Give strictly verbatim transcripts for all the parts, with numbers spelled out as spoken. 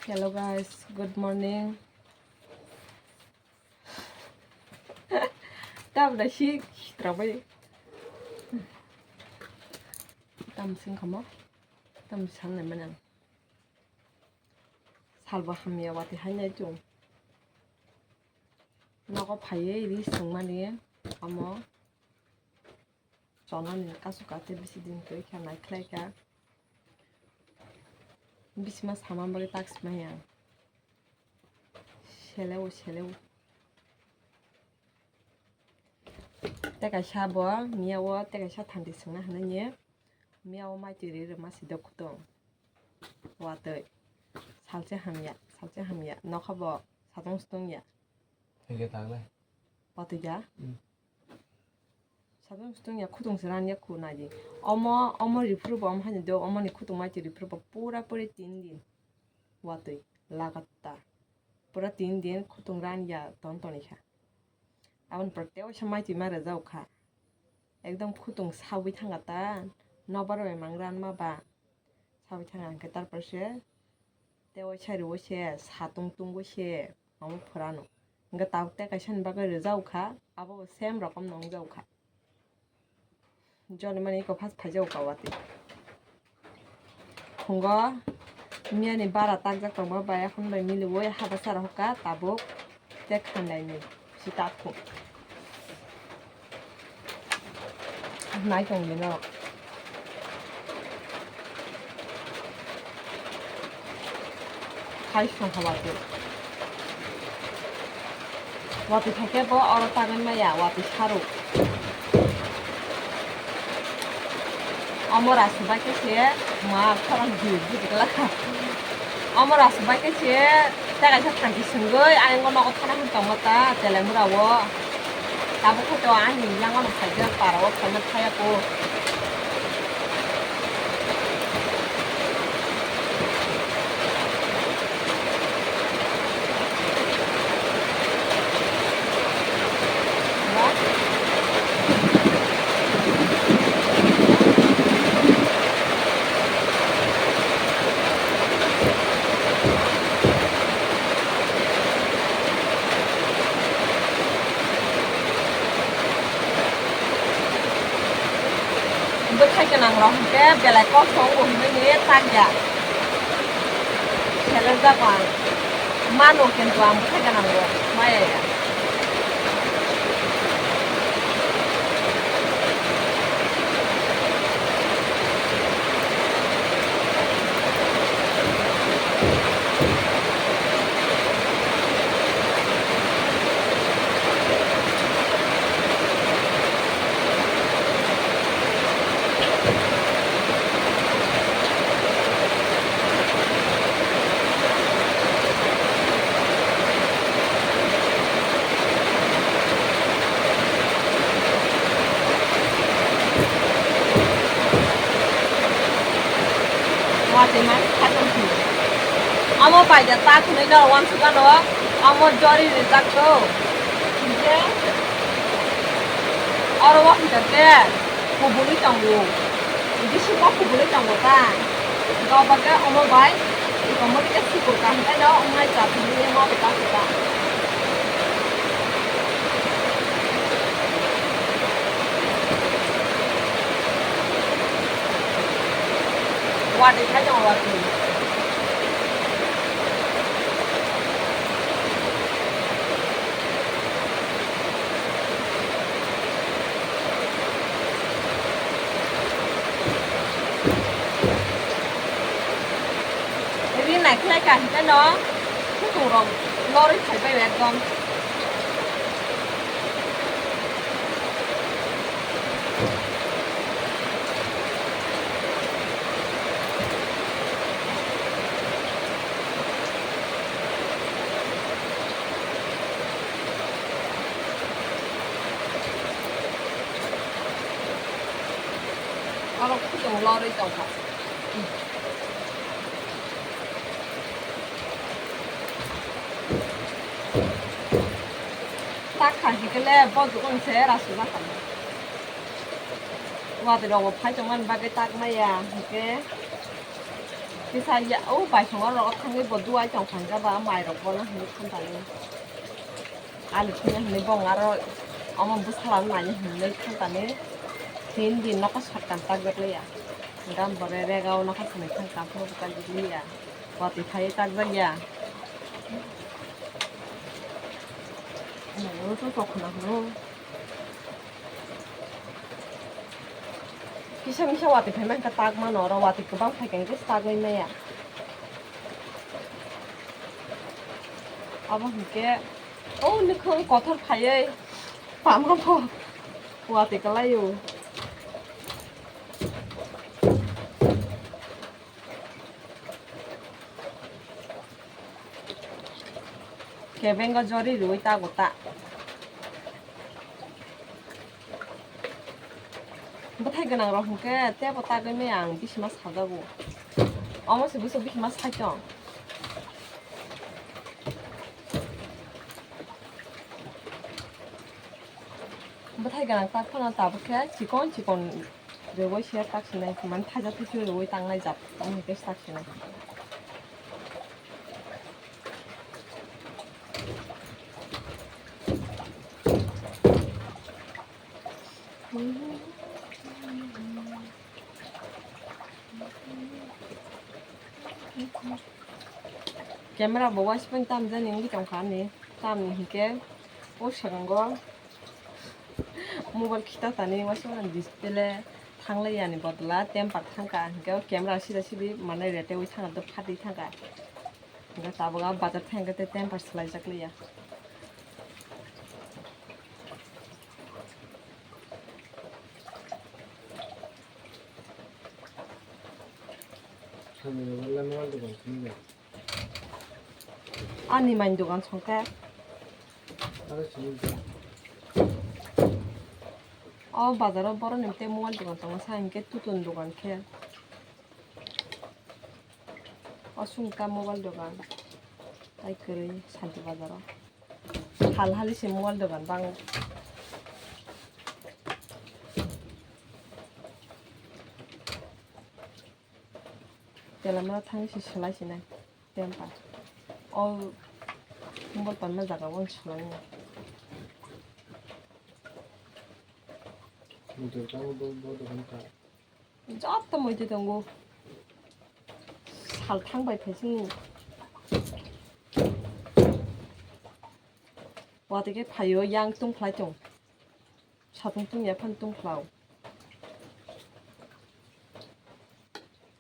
Hello guys, good morning. Tabla si, si trabai. Tam sing khamo. Tam san le manang. Salba hamya wati hai nai chung. Nogo phaiye ri sungmani amo. Chonani kasu kate bisi din twi kha nai khlai kha. Bisima sama bagwi tak simaya. Selewo, selewo. Tei kaisa bo miya o tei kaisa thanti swngna hinwi ni miya o mai twi ri rwma si de kutung. Watwi. Salsa hamya, salsa hamya. Nokha bo satung sutung ya. Theke tagle. Watwi ya. Hmm. Satung sutung ya khutung se ran ya khu nai di. Omo, omo riphuru bo omo hani do, omo ni khutung mai twi riphuru bo pura puri tin din. Watwi lagatar. Pura tin din khutung ran ya ton toni kha. Aboni pore tei waisa mai twi ma rwjak kha. Ekdom khutung sawi thanga ta. Nobar bai mang ran ma ba. Sawi thang ang khe, tarpor se tei waisa riwi se satung tungwi se omo phurano. Hwnkhe tabuk tei kaisa ni bagwi rwjak kha, abo bo same rokom no wngjak kha. Joni mani eko first phaijak kha watwi. Phungo miya ni bara takjak tongma bai, ekhon bai miliwi habasara hokha tabuk. Tei khandaini si takhu. Nai tong bino. Khai song kha watwi. Watwi thake bo oro tagwi maya watwi saruk. Omo rasu bai khe se ma khorang hi bujikla. Omo rasu bai khe se tei kaisa thanti swngwi ayang o nogo thana hwn tongma ta Telemura o. Tabuk khe to ani yang o no phaijak para o phaima thaya ko. Bwthai gwnang rok hwnkhe belai kosto wngo hinwi ni takya. Seleng jago ang. Mano kintu ang bwthai gwnang rok maya ya. Watwi mani khatung si. Omo paida ta khwnwi no wansukgano, omo jori rijak to. Hinkhe oro o hwnkhe kubulwi tongo. Bisingo kubulwi tongo ta. Hwnkhe obo khe omo bai. Iko mo khe sikul kaham khe no wngnai cha thangwi mo khe ta khe ta. Watwi khai tongo watwi. Ri naikhlai kaham khe no khutung rok lorwi phaibai ekdom. Oro khutung lorwi tongkha. Tak kha hikhe le bo dukun se rasu jakha. Watwi rok bo phai tongmani bagwi tak maya hikhe. Kisa ya, o baisongo rok thangwi bo duai tong kha, hwnkhe ba mairok bono hinwi khan tani. Alu phina hinwi bong aro omo bwsala naina hinwi khan tani. Tin din nokha satkam takjak liya. Gam bore rega o nokha sanwi thang kam phano bwkha gili ya. Watwi phaiwi takjak ya. Mai o to tokna hwno. Kisa misa watwi phai mankha tak mano, oro watwi kwbang phai khe tagwi maya. Abo hinkhe o nukhung kothor phaiwi pamrokbo watwi kwlaio. Kebengo jori rwi tago ta. Bwthai gwnang rok hwnkhe tebo tagwi maya ang bisima sajago. Omo se bwswk bisima saitong. Bwthai gwnang tak phano tabuk khe chikon chikon rwui se tak sinai, mane thaijak tuisu rwui tangnai jat, tamo hwnkhe tak sinai. Camera bo waisipani tamjani wngwi tongkha ani, tamni hinkhe o swngo mobile khita tani waisipani display thanglai yani bodol temper thangkha, hinkhe o camera sida sidi manai retewi thangkha, phatwi thangkha, hinkhe tabuk a bazar thangkhe tei temper swlaijak liya. Ani mai dogan songkhe. O bazaro boroni tei mobile dogan tongo, sa hinkhe tutun dogan khe. O sungkha mobile dogan tai kwrwi Santi bazaro. Hal hali se mobile dogan bango. Telamra thangwi se swlai sinai temper. O mobile panma jaga o swlai nai. Muitu tongo bo, bo dogan ta. Joto muitu tongo. Sal thang bai phaising. Watwi khe phaio, yang tungphlai tong. Satung tungya phano tungphlao.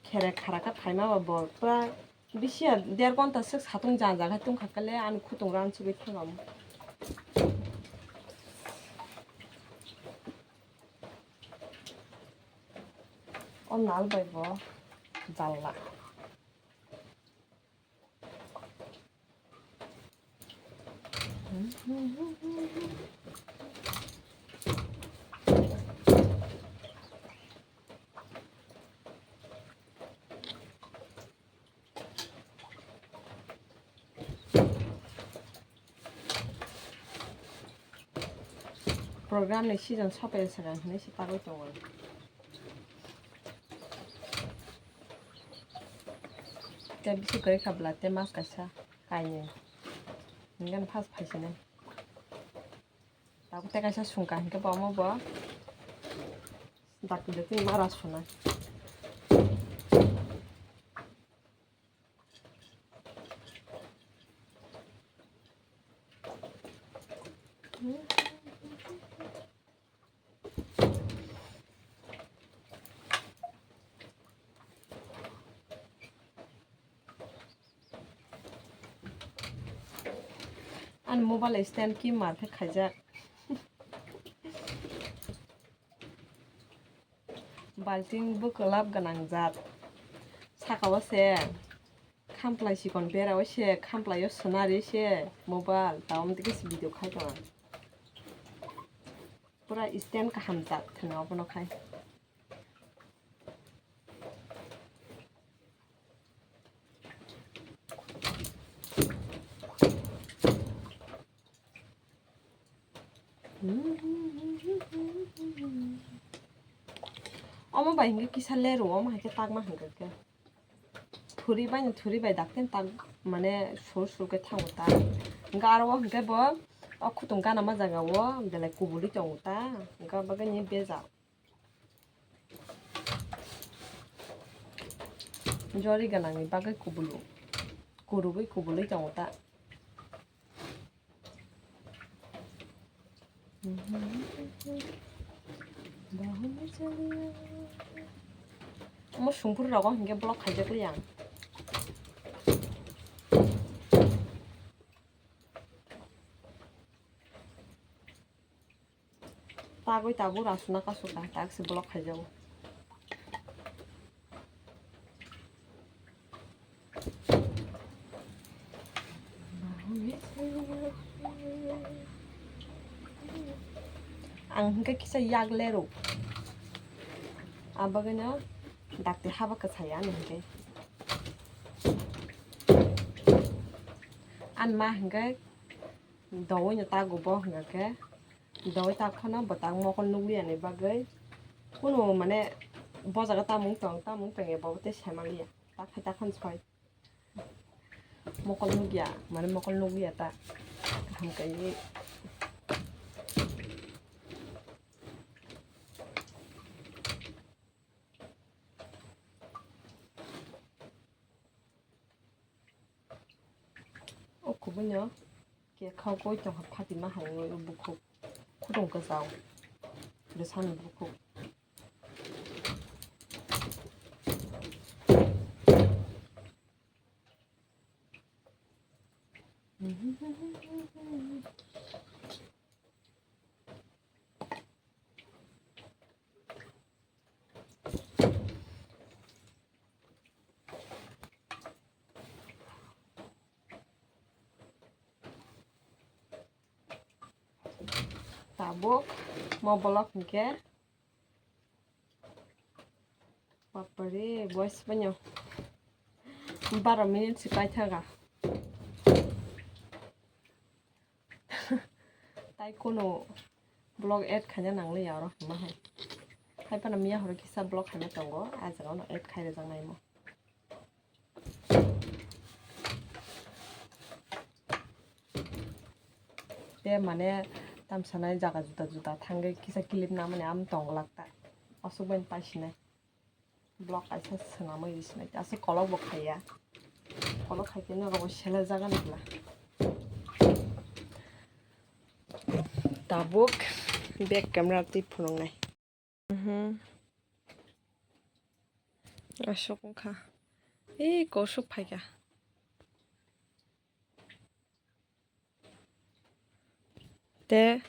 Khere khara khe phaima ba bo pura bisi ya der ghonta swk satung janja khe tungkha khe le ani khutung ransugwi thangamo. O nal bai bo jalla. Program ni season sopai sakang hinwi se tagwi tongo. Tei bisi kwrwi kha bwla tei mas kaisa kainwi. Hingke first phaisinai. Tabuk tei kaisa sungkha hingke bo omo bo dakti dakti mara sunai. Ani mobile stand ki mar khe khaijak. Balting bwkwlap gwnang jat. Saka o se khamplai sikon bera o se khamplai o swnari se mobile ta om digi se video khai tongo. Pura stand kaham jat thwngwi obono khai. Omo bai hingke kisa leru, omo hai khe takma hingke khe. Thuri bai no thuri bai dakti tak mane sur sur khe thango ta. Hwnkhe aro o hwnkhe bo o khutung gana ma jaga o belai kubulwi tongo ta. Hwnkhe bagwi ni bejak. Jori gwnangni bagwi kubulu, kurugwi kubulwi tongo ta. Omo sungpur rogo hinkhe block khaijak li ang. Tagwi tabuk rasuna kasukha, tak se block khaijago. Ang hwnkhe kisa yak leruk. Abagwino dakti haba kwchaya ani hwnkhe. Ani ma hwnkhe Dowoi no tago bo hwnga khe, dowoi tak phano bwtang mokol nukliya ni bagwi kunu mane bo jaga tamung tong, tamung tong ya bo tei sai manliya, tak phai tak phano soi. Mokol nukya, mane mokol nukliya ta kaham kaiwi. O kubui no kekha goi tongkha, Fatima hai wngwi o bukhuk khudung kwchao, bwsani bukhuk. Tabuk mo block hinkhe bapare boys banyo baro minute se paithaga. Tai kono vlog add khaina nangliya oro hima hai. Hai phano miya horo kisa vlog khaina tongo, ah jaga no add khai rijak naimo. Te mane tamsanai jaga juda juda thangwi kisa clip namani am tonglak ta. Aswk bai paisinai. Block kaisa swnamwi risinai. Aswk kolok bo khaiya. Kolok khaikhe norok bo sele jaga nukla. Tabuk back camera twi phunuknai. Mhm. Aswk wngkha. Ei kosuk phaikha. Te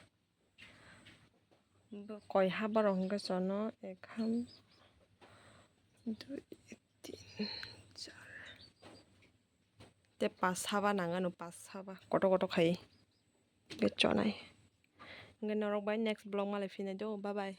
bo koi ha borok hwnkhe chono ekham dui tin char. Te pas saba nang ano, pas saba kotor kotor khai. Hwnkhe chonai. Hwnkhe norok bai next vlog malai phinai do. Bye bye.